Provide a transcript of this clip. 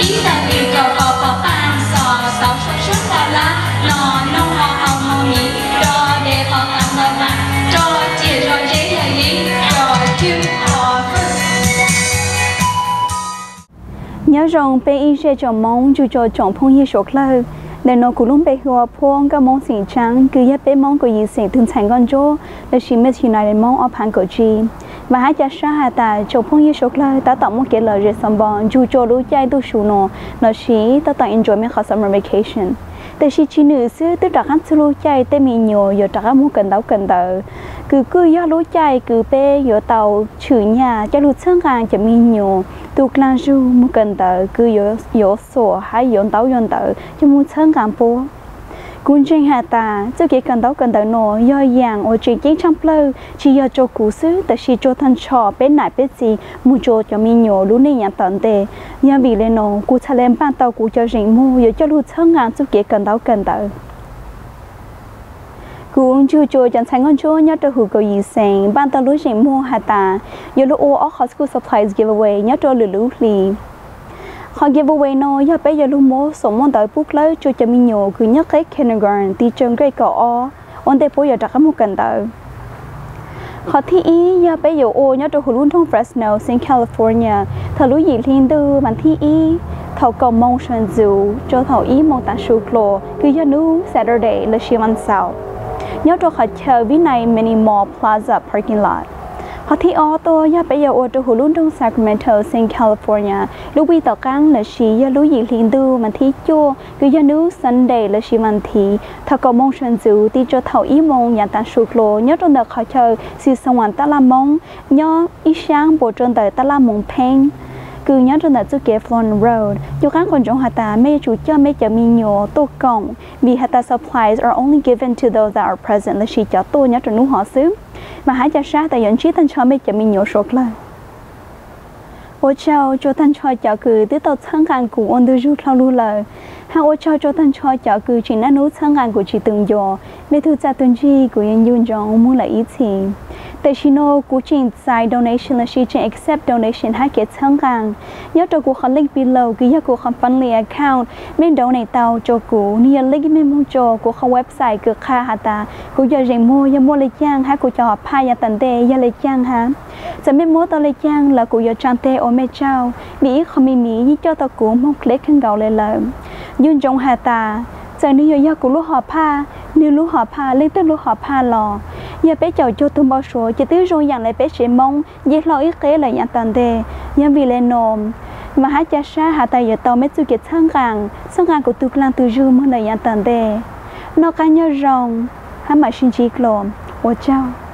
Ib tag kis rau qhov pom qab xov xauv sab sab ta lab no noj ho qhov mov miv rau de qhov qab npau mas rau ciam zog zeb yog ib rau cwj qhov fwj. Nyob zoo peb ib zej tsoom Hmoob ntsuj tso tsoom phooj ywg suav dlawg. Ntawm no kuv lub npe hu ua Phuab Nkauj Hmoob xeem Tsaab, kws yog peb Hmoob kaum yim xeem tug ntxhais nkauj ntsuab lossis Miss United Hmoob ob phaav kaum tsib. Vam hab ca sab has tas tsoom phooj ywg suav dlawg tab tom muaj kev lom zem xov npo ntsuj tso lub caij ntuj su no lossis tab tom enjoy mej qhov summer vacation. Tab sis tsis nwm xwb, twb rov qaab txug lub caij tej me nyuam yuav rov qaab moog kawm ntaub kawm ntawv, kws kuj yog lub caij kws peb yuav tau tshwm nyaj coj lug txhawb nqaa cov me nyuam tug dlaag zug moog kawm ntawv, kws yuav xuam hab yuav ntaub yuav ntawv coj moog txhawb nqaa puab. Kuv ntseeg has tas txuj kev kawm ntaub kawm ntawv no yog yaam uas tseem ceeb tshaaj plawg tsis yog rua kuv xwb, tab sis rua taag nrho peb nam peb txiv moog rua cov me nyuam lub neej yaav tom ntej. Yog vim le no kuv txhad le npaaj tau kuv cov zeem muag yuav coj lug txhawb nqaa txuj kev kawm ntaub kawm ntawv. Kuv ntsuj tso cov ntxhais nkauj ntsuab nyob rua huv kaum yim xeem npaaj tau lub zeem muag has tas yuav lug ua ob qhov school supplies giveaway nyob rua lwm lub hli. Qhov giveaway no yog peb yuav lug muab xuam muab ntawv pub dlawb rua cov me nyuam kws nyob qeb kindergarten tig rua grade kaum ob ua ntej puab yuav rov qaab moog kawm ntawv. Qhov thib ib yog peb yuav ua nyob rua huv lub nroog Fresno, Southern California, thaum lub yim hli ntuj vas thib ib, thaum kaum moos sawv ntxuv rua thaum ib moos taav su dlua kws yog nub Saturday lossis vas xaum, nyob rua qhov chaw Vib Nai Mini Mall Plaza parking lot. Qhov thib ob tuaj yog peb yuav ua rua huv lub nroog Sacramento, Southern California, lub vij tom qaab lossis yog lub yim hli ntuj vas thib cuaj kws yog nub Sunday lossis vas thiv, thaum kaum moos sawv ntxuv tig rua thaum ib moos yaav taav su dlua nyob rua ntawm qhov chaw Xis Xoo Vas Taj Laj Moob, nyob ib sab npuab rua ntawm Taj Laj Moos Pheeb, kws nyob rua ntawm txuj kev Florence Road. Nco qaab quas ntsoov has tas mej yuav tsum coj mej cov me nyuam tuaj koom, vim has tas supplies are only given to those that are present lossis cov tuaj nyob rua nub hov xwb. Vam hab ca sab tas yuav ntsib taag nrho mej cov me nyuam suav dlawg. Ua tsaug rua taag nrho cov kws twb tau txhawb nqaa kuv ua ntug zug dlhau lug lawm, hab ua tsaug rua taag nrho cov kws tseem naj nub txhawb nqaa kuv tsis tu nco. Mej tug txaj tug ntsig kuv yuav nco ntsoov moog lawm ib txhis. Tam sim no kuv tseem txais donation lossis tseem accept donation hab kev txhawb nqaa nyob rua kuv qhov link below kws yog kuv qhov Fundly account. Mej donate tau rua kuv, nwg yog link mej moog rua kuv qhov website kws qha has tas kuv cov zeem muag yog muaj le caag hab kuv cov hom phaj yaav tom ntej yog le caag hab. Txawm mej muab tau le caag los kuv yuav tsaa teg ua mej tsaug, vim ib qho me miv yeej coj tau kuv moog dleb kawg nkaus le lawm. Nco ntsoov has tas txawm nwg yuav yog kuv lub hom phaj, nwg lub hom phaj, leej twg lub hom phaj los, yog peb caum cuag tug npau suav ces twb zoo yaam le peb tsev Moob nce hlo ib qeb lawm yaav tom ntej. Yog vim le no, vam hab ca sab has tas yuav tau mej txuj kev txhawb nqaa, txhawb nqaa kuv tug dlaag tug zug moog lawm yaav tom ntej. Noj qaab nyob zoo, hab maam sib ntsib dlua. Ua tsaug.